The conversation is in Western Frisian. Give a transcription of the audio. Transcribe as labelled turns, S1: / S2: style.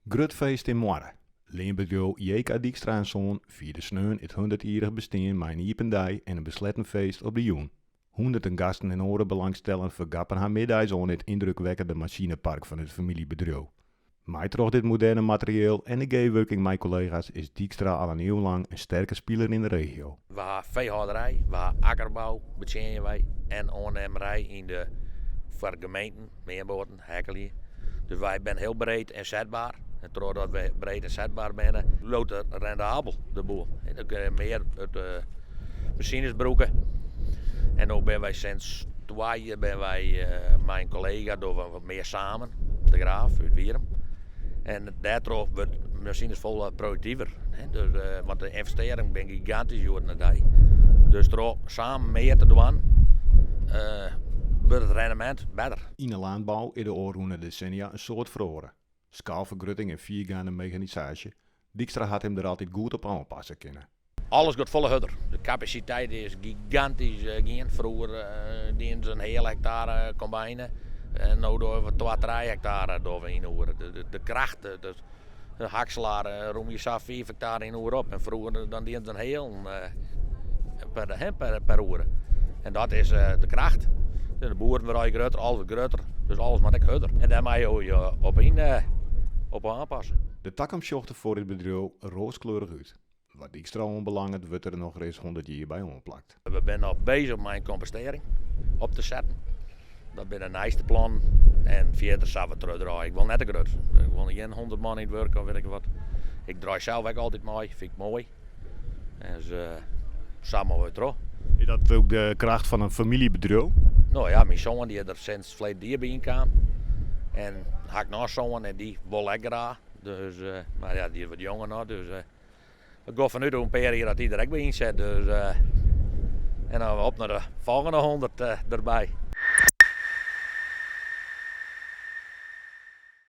S1: Grut feest yn Moarre. Leanbedriuw JK Dykstra en Soan fierde sneon it hûndertjierrich bestean mei in iepen dei en in besletten feest op de jûn. Hûnderten gasten en oare belangstellenden fergappen har middeis oan it yndrukwekkende masinepark fan it famyljebedriuw. Mei troch dit moderne materieel en de gearwurking mei kollega's is Dykstra al in iuw lang in sterke spiler yn de regio.
S2: We ha feehâlderij, we ha akkerbou, betsjinje wy, en oannimmerij yn de foar gemeenten, meanboaten, hekkelje. Dus wy binne hiel breed ynsetber. En trochdat wy breed ynsetber binne, bliuwt it rendabel, de boel. En dan kinne je mear it eh, masines brûke. En no binne wy sinds twa jier binne wy eh, mei in kollega dogge we wat mear samen, de Graaf út Wierum. En dêrtroch wurdt masines folle produktiver. Dus, eh, want de ynvestearringen binne gigantysk hjoed de dei. Dus troch samen mear te dwaan, uh, wurdt it rendemint better.
S1: Yn 'e lânbou is de ôfrûne desennia in soad feroare. Skaalfergrutting en fiergeande mechanisaasje, Dykstra hat him der altyd goed op oanpasse kinnen.
S2: Alles giet folle hurder. De kapasiteit is gigantysk eh, gien. Froeger uh, dienen se in heale hektare combine. En no dogge we 2, 3 hektare dogge we yn oere. De, de, de kracht, de, de, de hakselaar uh, rûmje sa 5 hektare yn oere op. En froeger dan dienen se in heal per, per, per oere. En dat is de kracht. De boeren wurde grutter, alles wurdt grutter. Dus alles moat ek hurder. En dêr moatte je op yn op oanpasse.
S1: De takomst sjocht der foar it bedriuw roaskleurich út. Wat Dykstra oanbelanget wurdt der noch ris 100 jier by oanplakt.
S2: We binne noch bezich mei in kompostearring op te setten. Dat binne de nijste plannen. En fierder sa wat terugdraaien. Ik wol net te grut. Ik wol gjin 100 man yn it wurk of weet ik wat. Ik draai sels ek altyd mei, fyn ik moai. Dus uh, sa moatte we troch.
S1: Is dat ek de kracht fan in famyljebedriuw?
S2: No ja, myn soan dy is der sinds ferleden jier by ynkaam. En ha ik noch in soan en dy wol ek graach. Dus, uh, mar ja, dy is wat jonger noch. Dus uh, ik gean fanút oer in pear jier dat dy der ek by ynset. Dus, uh, en dan op nei de folgjende 100 derby.